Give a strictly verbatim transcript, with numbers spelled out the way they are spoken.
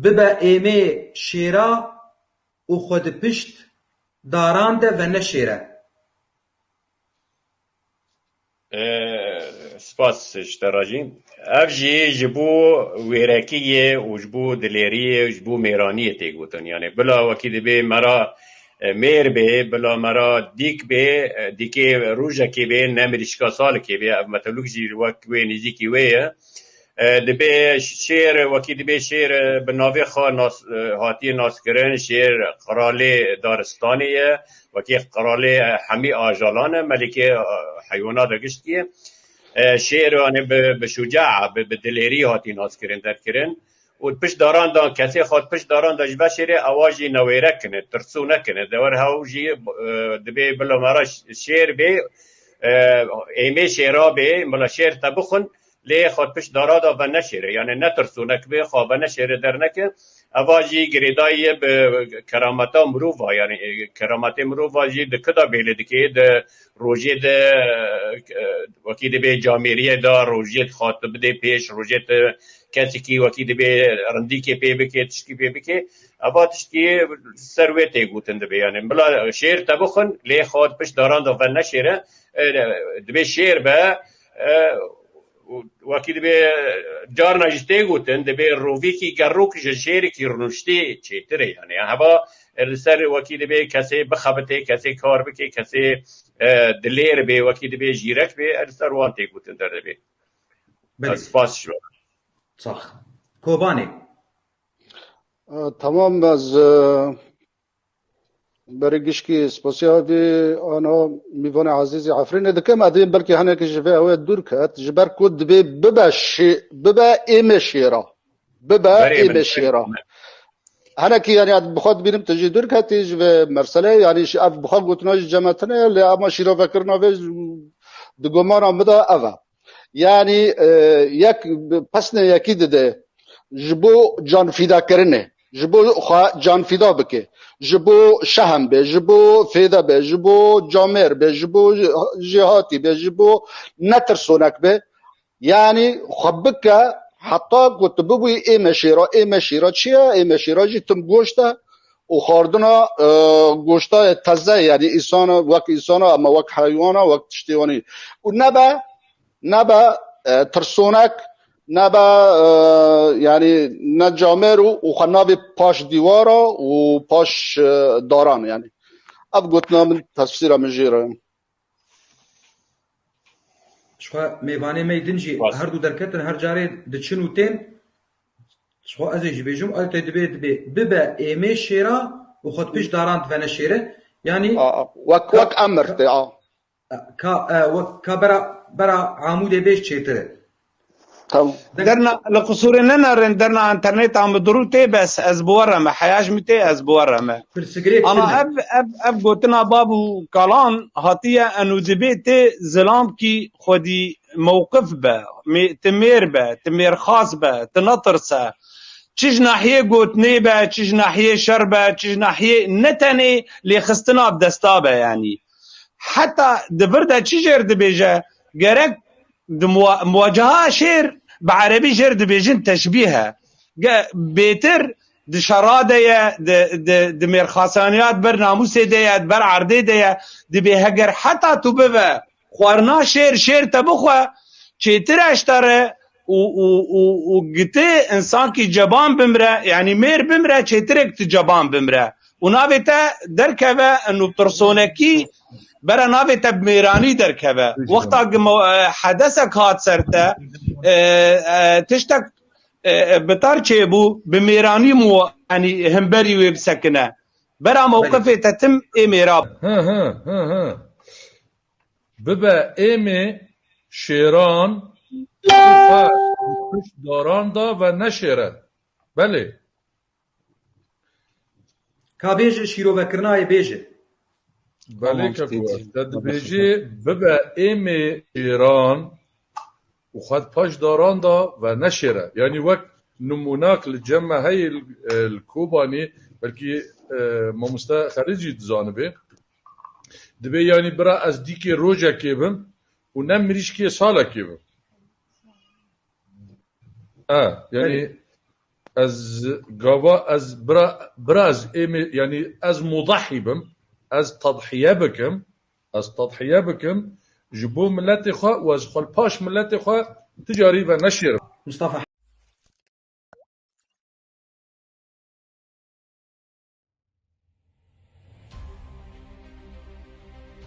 Bibe êmê şêra û xwe di pişt daran de veneşêre. E, spas ji te re jî. Ev jî ji bo wêrekiyê û ji bo dilêriyê û ji bo mêraniyê tê gotin. Yani bila wekî dibê me ra, e, mêr bê, bila me ra dîk bê, e, dîkê rojekê bê, ne mirîşka salekê bê. Ev metelûk jî wek wê nêzîkî wê ye. E, dibê şêr, wekî dibê şêr, e, bi navê xwe nas, e, hatiye naskirin, şêr qiralê daristanê ye, wekî qiralê hemî ajalan e, melikê, e, heywanata giştî ye. E, şêr, yani bi, bi şuca, bi, bi dilêrî hatî naskirin, derkirin. Û pişt daran da, kesê xwe pişt daran da ji veşêrê, ewa jî newêre kine, tirsonek kine. Dewer hew jî, e, dibê bila me ra şêr bê, e, êmê şêra bê, bila şêr te bixwin, lê xwe pişt dara da veneşêre. Yani ne tirsonek bê, xwe veneşêre derneke. Eva jî girêdayî ye bi kerameta mirova, yani, e, kerametê mirova jî di kida bêle dike, di rojê de, e, wekî dibê camêriyê de, rojê dixwat bidê pêş, rojê te kesekî wekî dibê rindîkê pê bike, tişkî pê bike. Eva tişkî ser wê tê gotin dibê. Yani bila şêr te bixwin, lê xwe pişt daran da veneşêre, e, dibê şêr be, e, û wekî dibê carna jî tê gotin, dibê rovîkî gerok ji şêrikî rûniştî çêtir e. Yani heva, e, li ser wekî dibê kesê bixebitê, kesê kar bike, kesê, e, dilêr bê, wekî dibê jîrek bê, e, li ser wan tê gotin derdibê. Belê. Ez spas ji we. Sax. Kobanê. E, Tamam, ez, e, Berê gişkî spasiya vê ana mîvanê ezîzî Efrînê dikim. Edê belkî hinekî ji vê ew ê dûr ket. Ji ber ku dibê bibe şê-, bibe êmê şêra. Bibe Berê êmê min. Şêra. Hinekî, yani, ez bi xwe dibînim tu jî dûr ketî ji vê meseleyê. Yani, şi-, ev bi xwe gotina jî cemetine ye, lê ema şîrovekirina vê ji-, di gomana min de ev e. Yani, e, yek pesnê yekî dide ji bo canfîdakirinê, ji bo xwe canfîda bike, ji bo şehem be, ji bo fêde be, ji bo camêr be, ji bo jêhatî be, ji bo netirsonek be. Yani xwe bike heta ku tu bibûyî ême şêra. Ême şêra çi ye? Ême şêra jî tim goşt e û xwardina, e, goşta ye teze, yani însana, wek însana, ama wek heywana, wek tiştê wanî. Û nebe, nebe, e, tirsonek, nebe, e, yani ne camêr û, û xwe navê paş dîwara û paş, e, daran yani. Ev gotina min, tefsîra min jê re. Ji xwe mêvanê me yê din jî Spas. Her du derketin, her carê diçin û tên. Ji xwe ez ê jî bêjim, ew tê dibê, dibê bibe êmê şêra û xwe di pişt daran divene şêre. Yanî A, a, wek, wek emir tê, a. Ka, e, wek, ka bera, bera Amûdê bêj çêtir e. Tamam. Derna, li qisûrê nenarin, derna interneta min dirû tê, bes ez bi we re me, heya ji min tê, ez bi we re me. Ana ev, ev, ev gotina bab û kalan hatiye, eno dibê tê zilamkî xwedî mewqif be, mê-, ti mêr be, ti mêrxas be, ti netirse. Çi ji nahiyê gotinê be, çi ji nahiyê şer be, çi ji nahiyê ne tenê lêxistina bi desta be, yanî. Heta di vir de çi jêr dibêje, gerek di muwa-, muwaceha şêr bi erebî jêr dibêjin teşbîh e. Ge-, bêtir di şera de ye, di, di, di mêrxasaniya di ber namûsê de ye, di ber erdê de ye. Dibê heger heta tu bive xwarina şêr, şêr te bixwe, çêtir e ji te re û, û, û, û gitê însankî ceban bimre, yanî mêr bimre, çêtirek tu ceban bimre. Û navê te derkeve, û tirsonekî bere navê te bi mêranî derkeve. Wexta ki mo-, e, hedesek hat ser te, e, e, tiştek, e, e, bi tar çêbû, bi mêranî mu, yanî himberî wê bisekine. Bera mewqifê te tim ê mêra be. Hi, hi, hi, hi. Bibe êmê şêran û xwe pişt daran da ve neşêre. Belê. Ka bêje şîrovekirina yê bêje. Belê Tamam, keko, stêdî. Te dibêjî bibe êmê şêran û xwe di paş daran da ve neşêre. Yanî wek nimûnak li cem me heye li, e, li Kobanî, belkî, e, mamoste Xelîl jî dizanibe. Dibê yanî bira ez dîkê rojekê bim û ne mirîşkê salekê bim. Ha, yanî Belê. Ez gava, ez bira, bira ez êmê, yanî ez mudahî bim, ez tadhiye bikim, ez tadhiye bikim ji bo miletê xwe û ez xwe li paş miletê xwe ti carî ve neşêrim. Mustafa